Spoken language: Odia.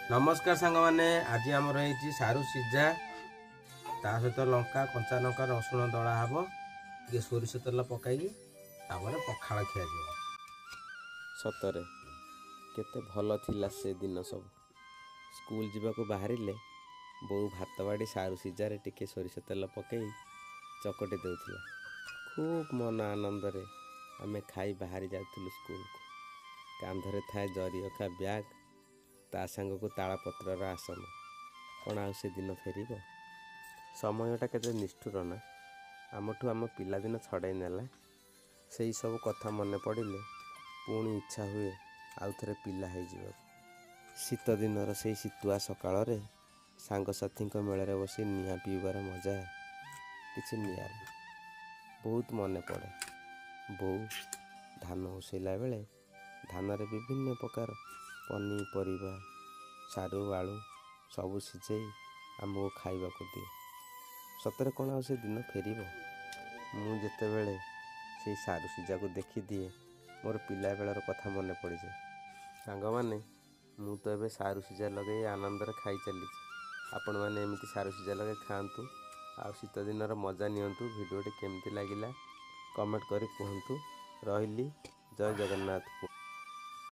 ନମସ୍କାର ସାଙ୍ଗମାନେ, ଆଜି ଆମର ହେଇଛି ସାରୁ ସିଝା, ତା ସହିତ ଲଙ୍କା, କଞ୍ଚା ଲଙ୍କା, ରସୁଣ ଦଳା ହେବ, ଟିକେ ସୋରିଷ ତେଲ ପକାଇକି, ତାପରେ ପଖାଳ ଖିଆଯିବ। ସତରେ କେତେ ଭଲ ଥିଲା ସେ ଦିନ ସବୁ। ସ୍କୁଲ ଯିବାକୁ ବାହାରିଲେ ବୋଉ ଭାତ ବାଡ଼ି ସାରୁ ସିଝାରେ ଟିକେ ସୋରିଷ ତେଲ ପକାଇ ଚକଟି ଦେଉଥିଲା। ଖୁବ୍ ମନ ଆନନ୍ଦରେ ଆମେ ଖାଇ ବାହାରି ଯାଉଥିଲୁ ସ୍କୁଲକୁ। କାନ୍ଧରେ ଥାଏ ଜରି ଅଖା ବ୍ୟାଗ୍, ତା ସାଙ୍ଗକୁ ତାଳପତ୍ରର ଆସନ। କ'ଣ ଆଉ ସେ ଦିନ ଫେରିବ? ସମୟଟା କେତେ ନିଷ୍ଠୁର ନା, ଆମଠୁ ଆମ ପିଲାଦିନ ଛଡ଼ାଇ ନେଲା। ସେଇ ସବୁ କଥା ମନେ ପଡ଼ିଲେ ପୁଣି ଇଚ୍ଛା ହୁଏ ଆଉ ଥରେ ପିଲା ହେଇଯିବାକୁ। ଶୀତ ଦିନର ସେଇ ଶୀତୁଆ ସକାଳରେ ସାଙ୍ଗସାଥୀଙ୍କ ମେଳରେ ବସି ନିଆଁ ପିଇବାର ମଜା କିଛି ନିଆରା। ବହୁତ ମନେ ପଡ଼େ, ବୋଉ ଧାନ ଉଷେଇଲା ବେଳେ ଧାନରେ ବିଭିନ୍ନ ପ୍ରକାର ପନିପରିବା, ସାରୁ, ଆଳୁ ସବୁ ସିଝେଇ ଆମକୁ ଖାଇବାକୁ ଦିଏ। ସତରେ କ'ଣ ଆଉ ସେ ଦିନ ଫେରିବ? ମୁଁ ଯେତେବେଳେ ସେଇ ସାରୁ ସିଝାକୁ ଦେଖିଦିଏ, ମୋର ପିଲାବେଳର କଥା ମନେ ପଡ଼ିଯାଏ। ସାଙ୍ଗମାନେ, ମୁଁ ତ ଏବେ ସାରୁ ସିଝା ଲଗାଇ ଆନନ୍ଦରେ ଖାଇ ଚାଲିଛି। ଆପଣମାନେ ଏମିତି ସାରୁ ସିଝା ଲଗାଇ ଖାଆନ୍ତୁ ଆଉ ଶୀତ ଦିନର ମଜା ନିଅନ୍ତୁ। ଭିଡ଼ିଓଟି କେମିତି ଲାଗିଲା କମେଣ୍ଟ କରି କୁହନ୍ତୁ। ରହିଲି, ଜୟ ଜଗନ୍ନାଥ।